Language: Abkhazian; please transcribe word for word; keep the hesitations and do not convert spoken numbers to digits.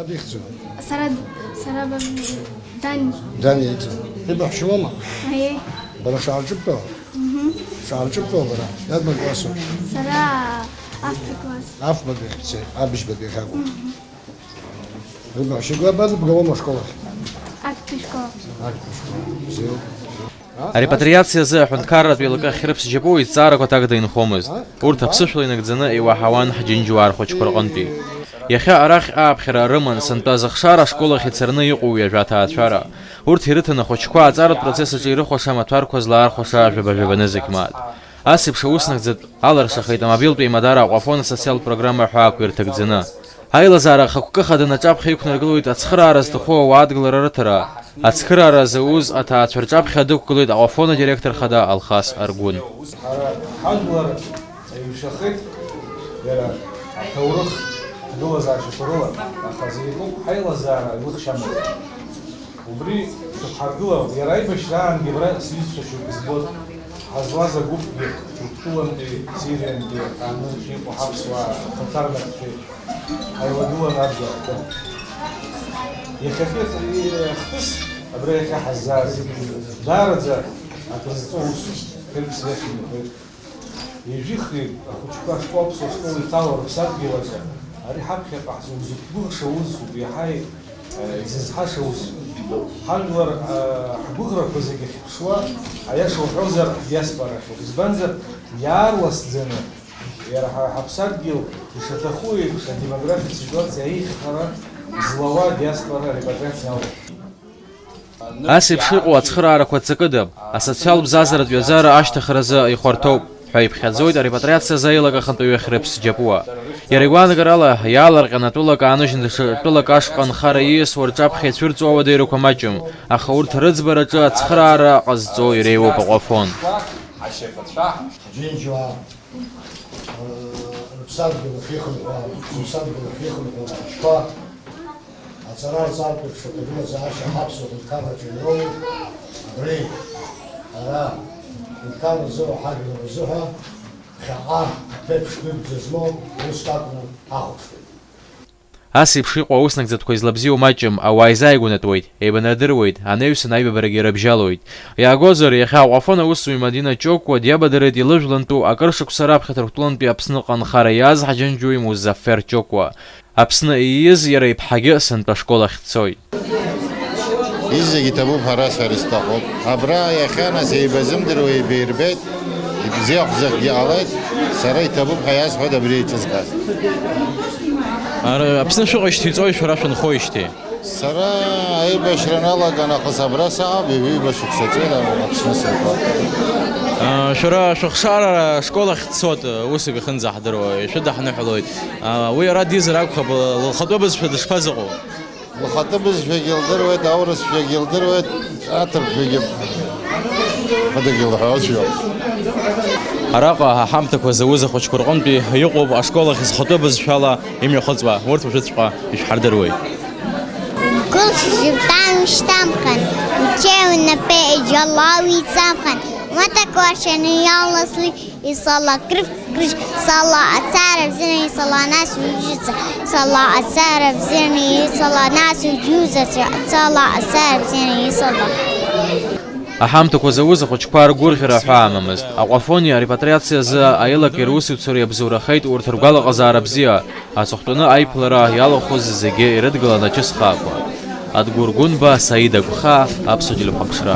Ихьӡу? Сара, сара ба-, Дани. Дани ихьӡу. Ибаҳәшьоума? Аиеи. Бара шәаарҿыбтәоу? Мгм. Шәаарҿыбтәоу бара? Иарбан классу? Сара афба класс. Афбатәи ахьцеи, абыжьбатәи ахьакәу? Мгм. Ибаҳәшьа игәы абадыбгалома ашкол ахь? Актәи школ. Актәи школ. Бзиоуп. Арепатриациа азы аҳәынҭқарратә еилакы ахьрыԥсџьапуа изҵаарақәа аҭак дынхомызт. Урҭ аԥсышәала инагӡаны еилаҳауан ҳџьынџьуаа рхәыҷқәа рҟынтәи. Иахьа арахь ааԥхьара рыман, сынтәа зыхшара ашкол ахь ицарны иҟоу ҩажәа ҭаацәара. Урҭ ирыҭан ахәыҷқәа аҵаратә процесс аҿы ирыхәаша амаҭәарқәа злаархәаша жәаба-жәаба нызқь мааҭ. Ас еиԥш аус нагӡатә алыршахеит амобилтә еимадара Аҟәафон асоциалтә программа ҳәаақәа ирҭагӡаны. Аилазаара ахықәкы хаданы аҿаԥхьа иқәнаргылоит ацхыраара зҭаху ауаадгылара рыҭара, ацхыраара зауз аҭаацәа рҿаԥхьа дықәгылеит Аҟәафон адиректор хада Алхас Аргәын. Ҳара ҳажәлар еиҩшахеит иара аҭоурых ҳгылазаашьақәа рыла, аха зегь акоуп ҳаилазаара илыхшьамыз. Убри шәыԥҳаргылан, иара аибашьраангьы абра сҩызцәа шьоук збоит, ҳазлаз агәыԥгьы, Ҭырқәтәылантәи, Сириантәи, Аҟәаанырцә иҟоу ҳаԥсуаа, хаҭарнакцәеи ҳаилагылан адгьыл аҟны. Иахьатәи ахҭыс абра иахьа ҳаззааз даараӡа акрызҵо усуп, Феликс Лехин иҳәеит. Ижәихи ахәыҷқәа ашкол, аԥсуа школ иҭало рыԥсадгьыл аҿы, ари ҳаԥхьаҟа ҳзықәгәыӷша усуп, иаҳа, э, изызҳаша усуп. Ҳажәлар, э, ҳгәыӷрақәа зегьы ахьыԥшуа, аиаша уҳәозар, ҳдиаспора ахьоуп. Избанзар, иаарласӡаны иара ҳара ҳаԥсадгьыл ишаҭаху еиԥш адемографиатә ситуациа аиххара злауа адиаспора арепатриациа ауп. Ас еиԥш иҟоу ацхыраарақәа ҵакыдам, асоциалтә бзазаратә ҩаӡара ашьҭыхразы ихәарҭоуп ҳәа иԥхьаӡоит арепатриациа азы аилак ахантәаҩы ахьрыԥсџьапуа. Иара игәаанагарала, иаалырҟьан атәылак ааныжьны даҽа тәылак ашҟа анхара ииасуа рҿаԥхьа ицәырҵуа ауадаҩрақәа маҷым, аха урҭ рыӡбараҿы ацхыраара ҟазҵо иреиуоуп Аҟәафон. Ҳџьынџьуаа рыԥсадгьыл ахьихынҳәуа, рыԥсадгьыл ахьихынҳәуа ахәыҷқәа, аҵара рҵартә еиԥш аҭагылазаашьа ҳаԥсуа ҳәынҭқарраҿы ироуеит. Абри ара ҳҳәынҭқарра азыҳәа, ҳажәлар азыҳәа ԥхьаҟа аԥеиԥш гәыгәӡа змоу уск акәны ҳахәаԥшуеит. Ас еиԥш иҟоу аус нагӡатәқәа излабзиоу маҷым, ауаа изааигәанатәуеит, еибанардыруеит, анаҩсан аибабарагьы рыбжьалоит. Иаагозар, иахьа Аҟәафон аусзуҩ Мадина Ҷокәа диабадырит илыжәлантәу акыр шықәса раԥхьа Ҭырқәтәылантәи Аԥсныҟа анхара иааз ҳџьынџьуаҩ Музаффер Ҷокәа. Аԥсны ииз иара иԥҳагьы сынтәа ашкол ахь дцоит. Изегьы иҭабуп, ҳара сара исҭахуп. Абра иахьа нас еибазымдыруа еибаирбеит, ибзиахәзаргьы ҟалеит, сара иҭабуп ҳәа иасҳәоит абри еиҿызкааз. Ара, Аԥсны шәыҟоижьҭеи иҵои шәара шәынхоижьҭеи? Сара аибашьра налага нахыс абра саауп, ҩажәи ҩба шықәса ҵуеит Аԥсны сынхо. А, шәара шәыхшара ашкол ахь дцоит, уск ахьынӡаҳдыруа, ишәыдаҳныҳәалоит. А, уи ара дизар акәхап, лхатәы бызшәа дышԥазыҟоу? Лхатәы бызшәагьы лдыруеит, аурысшәагьы лдыруеит, аҭырқәшәагьы хадагьы лҳәозшәа. Араҟа аҳамҭақәа зауз ахәыҷқәа рҟынтәи иҟоуп ашкол ахь зхатәы бызшәала имҩахыҵуа, урҭ уажәыҵәҟьа ишәҳардыруеит. Кылш жыптан шьҭамхан, учеи унапы иџьала уиҵамхан, маҭак уашаны иаласли, исала крыф крыш, сала ацара бзина, исала нас уиджуца, сала ацара бзина, исала нас уиджуца, сала ацара бзина, исала. Аҳамҭақәа зауз ахәыҷқәа ргәырӷьара ҳәаамамызт. Аҟәафони арепатриациа азы аилак ирусуцәа иабзоурахеит урҭ ргәалаҟазаара бзиа, аҵыхәтәаны аиԥылара иалахәыз зегьы ирыдгылан ачысхаақәа. Адгәыр Гәынба, Саид Агәхаа, Аԥсуа телехәаԥшра.